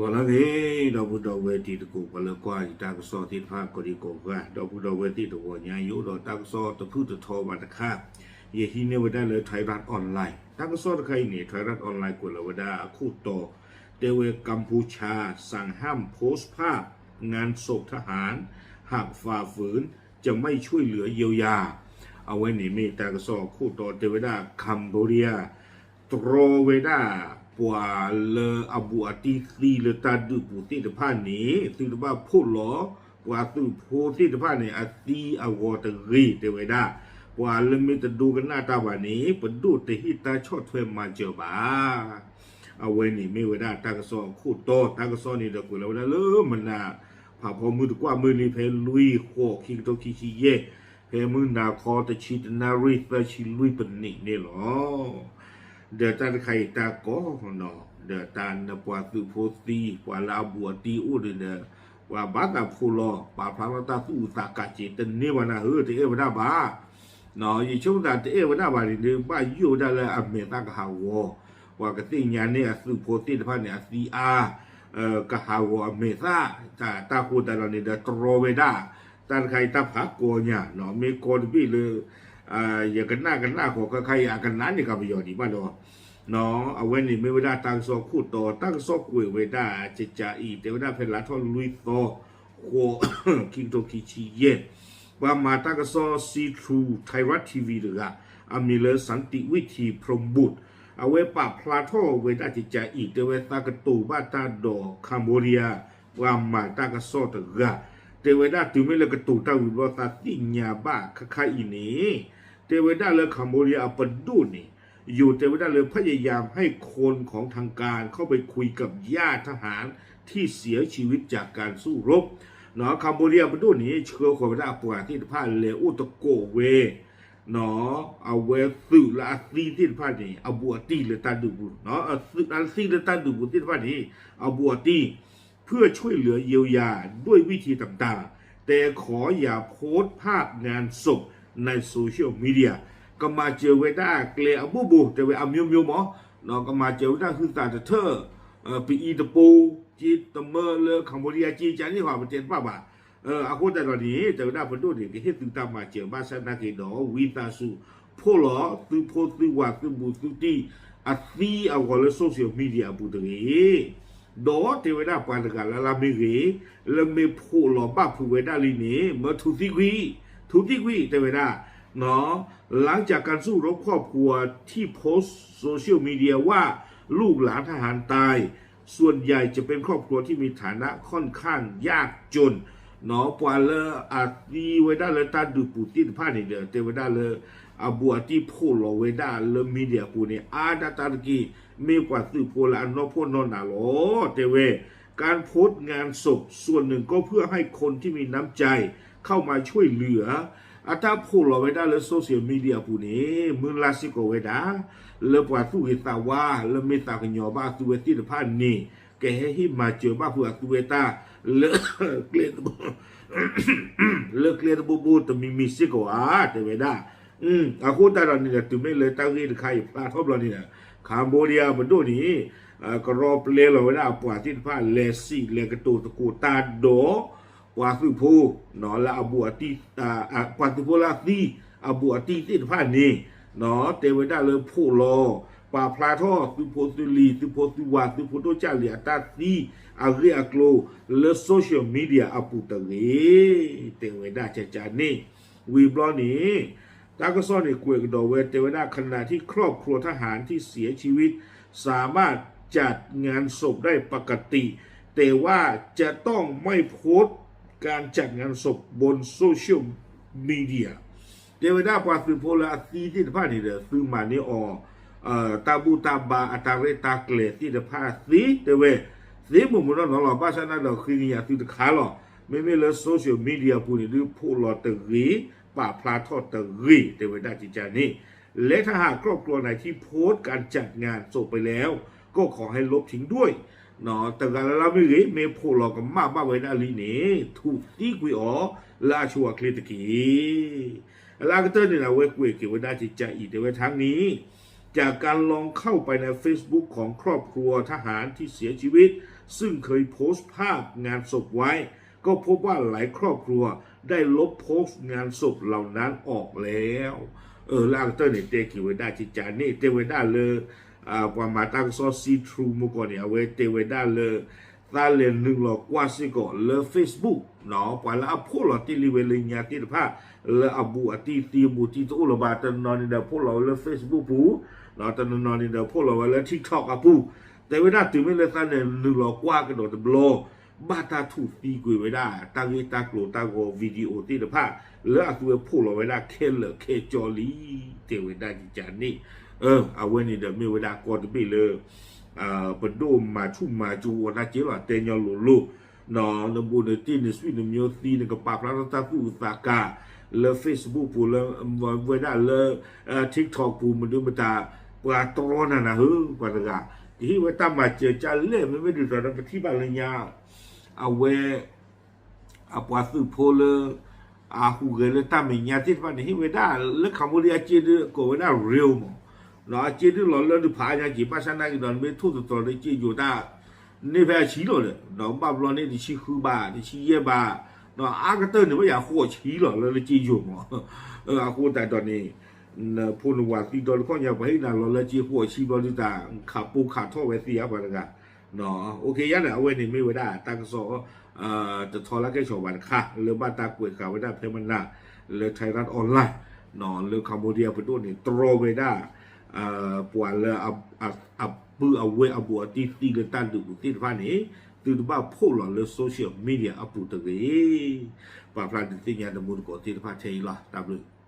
ဂီၤလၢအဂ့ၤ, ဒီပုၢ်ဒီဝဲၢ်တံၤသကိး ပှၤလၢကွၢ်ယတၢ်ကစီၣ်သ့ၣ်တဖၣ်ကိးဒံကိးဂၤ, ဒီပုၢ်ဒီဝဲၢ်သ့ၣ်တဂီၤညါ ယအိၣ်ဒီးတၢ်ကစီၣ်တဖုၣ်တထီဘၣ်တခါ, ယဟံးန့ၢ်ဝဲဒၣ်လၢ Thairath Online တၢ်ကစီၣ်တခါအံၤန့ၣ် Thairath Online ကွဲးလီၤဝဲဒၣ်အခိၣ်တီ, တဲဝဲ กัมพูชาสั่งห้ามโพสต์ภาพงานศพทหาร หากฝ่าฝืนจะไม่ช่วยเหลือเยียวยา အဝဲန့ၣ်မ့ၢ်တၢ်ကစီၣ်အခိၣ်တီ တဲဝဲဒၣ် Cambodia တြီဝဲဒၣ် ပှၤလၢအဘူးအတံၢ်သံလၢတၢ်ဒုးပူၤသ့ၣ်တဖၣ်န့ၣ် သုတဘၣ်ဖှိၣ်လီၤ ပှၤသုးဖိသ့ၣ်တဖၣ်န့ၣ် အသံအဂီၤတဂ့ၤ တဲဝဲဒၣ်, ပှၤလၢမ့ၢ်တဒိကနၣ်တၢ်ဘၣ်န့ၣ် ပဒိၣ်တဟ့ၣ်တၢ်ဆီၣ်ထွဲမၤစၢၤဘၣ် အဝဲန့ၣ်မ့ၢ်ဝဲဒၣ်တၢ်ကစီၣ်အခိၣ်တီ, တၢ်ကစီၣ်န့ၣ်ဒီးကွဲးလီၤဝဲဒၣ်လၢမနၤ ဖးဖီမုၢ်တကွၢ်မုၢ်လံ ဖဲလွံၢ်ဃိး ခံကထိခံဆံယဲၢ်, ဖဲမုၢ်နၤခီတဆံတနၣ်ရံၣ် သၢဆံလွံၢ်ပနံးန့ၣ်လီၤ. ဒီးတၢ်တခါအံၤတၢ်ကီ, ဒီးတၢ်နပှၤသုးဖိသံ ပှၤလၢအဘူးအတံၢ်အိၣ်န့ၣ်ဒီး ပှၤဘၣ်သးဖှိၣ်လီၤ ပာ်ဖျါထီၣ်တၢ်သူၣ်အုးသးကးစ့း တန့ၢ်ဘၣ်နၤဧၢ တအဲၣ်ဝဲဒၣ်ဘၣ် ယဆိကမိၣ်သးတအဲၣ်ဝဲဒၣ်ဘၣ်န့ၣ်ဒီး ဘၣ်ယိၣ်ဝဲဒၣ်လၢအမဲာ်သၣ်ကဟးဂီၤ, ပှၤကသ့ၣ်ညါန့ၢ်အသုးဖိသ့ၣ်တဖၣ်န့ၣ် အသံအါ, ကဟးဂီၤအမဲာ်သၣ်, တၢ်ဃိသတးဒီးန့ၣ်ဒီးတြီဝဲဒၣ်, တၢ်တခါအံၤတၢ်ဖးကီညါ, မ့ၢ်ကီတဘ့ၣ်လၢ ယကနၣ်ကနၣ်ဃီ ခဲခါအံၤအကနၣ်န့ၣ်ကပယီၤဒံးဘၣ်ဒီး အဝဲန့ၣ်မ့ၢ်ဝဲဒၣ်တၢ်ကစီၣ်ခိၣ်တီ, တၢ်ကစီၣ်ကွဲးဝဲဒၣ်ကကအံၤ တဲဝဲဒၣ်ဖဲလါထီၣ်လွံၢ်သီ ဃိး ခံကထိခံဆံယဲၢ်, ပှၤမၤတၢ်ကစီၣ် see through Thairath TV တဂၤ အမံၤလၢစၢ်တံၣ်ဝံၣ်ထံး ပြံဘူၣ်, အဝဲပာ်ဖျါထီၣ်ဝဲဒၣ်ကကအံၤ တဲဝဲသးကတိၤဘၣ်တၢ်ဒီး Cambodia ပှၤမၤတၢ်ကစီၣ်တဂၤ, တဲဝဲဒၣ်တုၤမ့ၢ်လၢကတိၤတၢ်ဝံၤဘျီသးသ့ၣ်ညါဘၣ်ခဲခါအံၤန့ၣ်, တဲဝဲဒၣ်လၢ Cambodia အပဒိၣ်န့ၣ် ယိၤတဲဝဲဒၣ်လၢ พยายามให้คนของทางการเข้าไปคุยกับญาติทหารที่เสียชีวิตจากการสู้รบ Cambodia ပဒိၣ်န့ၣ် ဆှၢဃီၤဝဲဒၣ်အပှၤသ့ၣ်တဖၣ်လဲၤအိၣ်သကိးဝဲ အဝဲသုးလၢအသံသ့ၣ်တဖၣ်န့ၣ် အဘူးအတံၢ်လၢတၢ်ဒုးပူၤ, အသံလၢတၢ်ဒုးပူၤသ့ၣ်တဖၣ်န့ၣ် အဘူးအတံၢ် เพื่อช่วยเหลือเยียวยาด้วยวิธีต่างๆ แต่ขออย่าโพสต์ภาพงานศพในโซเชียลมีเดีย ကမၤစၢၤဝဲဒၣ်ကျဲအဘိဘိ တဲဝဲအမျိုးမျိုးမး, ကမၤစၢၤဝဲဒၣ်ဟုသးတထၢၣ်, ပအံၤတပိၤ, က့တမၢလၢ Cambodia က့ကန့ၣ်ဟီ ပတဲတဘၣ်ဘၣ်. အဃိသတးဒီးန့ၣ် တဲဝဲဒၣ်ပဒိၣ်န့ၣ် ကဟ့ၣ်သုတၢ်မၤစၢၤဘၣ်ဆၣ်သနာ်က့ဒီး ဝံသးစူၤ ဖှိၣ်လီၤသုးဖိသုးဝၤသုးဘူးသုးတံၢ် အသံအဂီၤလၢ social media အပူၤတဂ့ၤ ဒီးတဲဝဲဒၣ်ပှၤတဂၤလၢ်လၢ်မ့ၢ်ဂ့ၤ, လၢမ့ၢ်ဖှိၣ်လီၤဘၣ်ဖုးဝဲဒၣ်လံန့ၣ် မၢထုးသံကွံာ်, ထုးသံကွံာ် တဲဝဲဒၣ် หลังจากการสู้รบ ครอบครัวที่โพสต์โซเชียลมีเดียว่าลูกหลานทหารตาย ส่วนใหญ่จะเป็นครอบครัวที่มีฐานะค่อนข้างยากจน ပှၤလၢအသံဝဲဒၣ်လၢတၢ်ဒုးပူၤသ့ၣ်တဖၣ်န့ၣ်ဒီး တဲဝဲဒၣ်လၢ အဘူးအတံၢ်ဖှိၣ်လီၤဝဲဒၣ်လၢ media အပူၤန့ၣ် အါဒၣ်တၢ်တက့ၢ် မ့ၢ်ပှၤသုးဖိလၢအနီၢ်ဖှိၣ်နီၢ်နးလီၤ တဲဝဲ การโพสต์งานศพส่วนหนึ่งก็เพื่อให้คนที่มีน้ำใจ เข้ามาช่วยเหลือ အတၢ်ဖှိၣ်လီၤဝဲဒၣ်လၢ social media အပူၤန့ၣ် မုၢ်လၢ်စ့ၢ်ကီးဝဲဒၣ် လၢပှၤသူၣ်ဂ့ၤသးဝါ လၢမ့ၢ်သးကညီၤဘၣ်အသုဝဲသ့ၣ်တဖၣ်န့ၣ် ကဟဲဟ့ၣ်မၤစၢၤဘၣ်ဃုာ်အသုဝဲတၢ် လၢ လၢကျဲတဘိဘိတမံၤမံၤစ့ၢ်ကီးဧါ တဲဝဲဒၣ်. အဃိသတးဒီးန့ၣ်ဒီး တုၤမ့ၢ်လၢတၢ်ဂ့ၢ်တခါအံၤဖျါထီၣ်ဘျီန့ၣ်ဒီး Cambodia ပဒိၣ်န့ၣ် ကရီပျဲလီၤဝဲဒၣ်အပှၤသ့ၣ်တဖၣ် လဲၤစံၣ်လဲၤကတိၤသကိးတၢ်ဒီး ပှၤသုးဖိ လၢအဘူးအတံၢ် ပှၤသုးဖိလၢအသံ အဘူးအတံၢ်သ့ၣ်တဖၣ်န့ၣ် တဲဝဲဒၣ်လၢဖှိၣ်လီၤ ပာ်ဖျါထီၣ်သုးဖိသုးလံၤ သုးဖိသုးဝၤ သုးဖိဒိၣ်ကၢ်လံၤအတၢ်သံအဂ့ၢ်အကျိၤလၢ social media အပူၤတဂ့ၤ တဲဝဲဒၣ်ကကန့ၣ် ဝံၤဘျီန့ၣ် တၢ်ကစီၣ်န့ၣ်ကွဲးကဒီးဝဲ တဲဝဲဒၣ် ขณะที่ครอบครัวทหารที่เสียชีวิตสามารถจัดงานศพได้ปกติ แต่ว่าจะต้องไม่โพสต์การจัดงานศพบนโซเชียลมีเดีย တဲဝဲဒၣ်ပှၤသုးဖိလၢအသံသ့ၣ်တဖၣ်န့ၣ်ဒီး သုမၤန့ၢ်အီၤ တၢ်ဘူၣ်တၢ်ဘါအတၢ်ရဲၣ်တၢ်ကျဲၤသ့ၣ်တဖၣ်သ့ တဲဝဲ သ့မိၢ်မုၢ်နီၢ်နီၢ်လီၤ ဘၣ်ဆၣ်န့ၣ်ဒီးဃ့ကညးသုတခါလီၤ. မ့မ့ၢ်လၢ social media အပူၤန့ၣ်ဒုး ဖှိၣ်လီၤတဂ့ၤ ပာ်ဖျါထီၣ်တဂ့ၤ တဲဝဲဒၣ်ကကန့ၣ် และถ้าหากครอบครัวไหนที่โพสต์การจัดงานศพไปแล้ว ก็ขอให้ลบทิ้งด้วย တဂၤလၢ်လၢ်မ့ၢ်ဂ့ၤ မ့ၢ်ဖှိၣ်လီၤကမၣ်ဘၣ်ဝဲဒၣ်လံန့ၣ် ထုးသံကွံာ်အီၤ လၢအဆိအချ့တက့ၢ်. အလၢအကတၢၢ်န့ၣ်ဒီး အဝဲကွဲးက့ၤဝဲဒၣ်ကကအံၤ တဲဝဲ ทั้งนี้ จากการลองเข้าไปใน Facebook ของครอบครัวทหารที่เสียชีวิต ซึ่งเคยโพสต์ภาพงานศพไว้ ก็พบว่าหลายครอบครัวได้ลบโพสต์งานศพเหล่านั้นออกแล้ว เออ လၢအကတၢၢ်န့ၣ် တဲက့ၤဝဲဒၣ်ကကန့ၣ် တဲဝဲဒၣ်လၢ ပှၤမၤတၢ်ကစီၣ် See Through မုၢ်ကီၢ်န့ၣ် အဝဲတဲဝဲဒၣ်လၢ သးလဲၤနုာ်လီၤကွၢ်စ့ၢ်ကီးလၢ Facebook နီၤ ပှၤလၢအဖှိၣ်လီၤတ့ၢ်လံဝဲလၢညါသ့ၣ်တဖၣ် လၢအဘူးအတံၢ်သံအဘူးတံၢ်တအိၣ်လၢၤဘၣ် တနီၤနီၤန့ၣ်ဒီးဖှိၣ်လီၤဝဲလၢ Facebook ပူၤ တနီၤနီၤန့ၣ်ဒီးဖှိၣ်လီၤဝဲလၢ TikTok အပူၤ တဲဝဲဒၣ်တုၤမ့ၢ်လၢသးလဲၤနုာ်လီၤကွၢ်ကဒီးတဘျီ ဘၣ်တၢ်ထူၣ်သံကွံာ်ဝဲဒၣ် တၢ်ဂ့ၢ်တၢ်ကျိၤတၢ်ဂီၤ video သ့ၣ်တဖၣ် လၢအသုဝဲဖှိၣ်လီၤဝဲဒၣ်ခဲလၢာ်ခဲဆ့လံ တဲဝဲဒၣ်ကကန့ၣ် အဝဲန့ၣ်ဒီးမ့ၢ်ဝဲဒၣ်ကီၢ်တဘ့ၣ်လၢ ပဒိၣ်မၤဆူၣ်မၤစူၤအီၤတၢ်က့လီၤ တဲညီလိၤလိၤ နဘူးနတံၢ်နဆွံနမျိုးသံ နကပာ်ဖျါထီၣ်တၢ်သူၣ်အုးသးကါ လၢ Facebook ပူၤလၢ ဝဲဒၣ်လၢ TikTok ပူၤ မနုၤမတၤ ပှၤတြီနၤနၤဧၢ ပှၤတဂၤ ကဟ့ၣ်ဝဲတၢ်မၤစၢၤကလဲၣ် မ့မ့ၢ်ဒ်သိးဒီးပထံၣ်ဘၣ်လၢညါ အဝဲ အပှၤသုးဖိလၢ အဟူးဂဲၤလၢတၢ်မဲာ်ညါသ့ၣ်တဖၣ်န့ၣ် ဟ့ၣ်ဝဲဒၣ်လၢ Cambodia အစ့ဒၢကိးဝဲဒၣ် real မး ဒီးအစ့ဒၢလီၤလၢဒုးဖးအါညါက့ၤ ဘၣ်ဆၣ်နာ်က့ၤဒီး နမ့ၢ်ထိၣ်သတြီၤလၢစ့ယိၤတၢ် န့ၢ်ဖဲအဆံလီၤဒီး ဒီးဘၣ်ဘျီန့ၣ်တဆံဃုဘး တဆံယဲၢ်ဘး ဒီးအါကတၢၢ်န့ၣ် ဘၣ်ယၤဃိးဆံလီၤလၢလၢစ့ယိၤမး အဃိသတးဒီးန့ၣ် နဖိနဝၤသံဒီတခီညါ ပှၤဟ့ၣ်နၤလီၤလၢစ့ဃိးဆံဘျီဒုးတၢ် ခးပိခးထီၣ်ဝဲသ့ဧါပှၤတဂၤ OK ယါန့ၣ် အဝဲန့ၣ်မ့ၢ်ဝဲဒၣ်တၢ်ကစီၣ် တထီလၢကဲဆီၣ်ဘၣ်တခါ လၢဘၣ်တၢ်ကွဲးဃာ်ဝဲဒၣ်ဖဲမနၤ လၢ Thairath Online လၢ Cambodia ပဒိၣ်န့ၣ် တြီဝဲဒၣ် ပှၤလၢ အပုၢ်အဝဲၢ်အဘူးအတံၢ်သံလၢတၢ်ဒုးပူၤသ့ၣ်တဖၣ်န့ၣ် သုတဘၣ်ဖှိၣ်လီၤလၢ social media အပူၤတဂ့ၤ. ပာ်ဖျါဒုးသ့ၣ်ညါတမူတကိးသ့ၣ်တဖၣ်ထဲအံၤလီၤ. တၢ်ဘျုး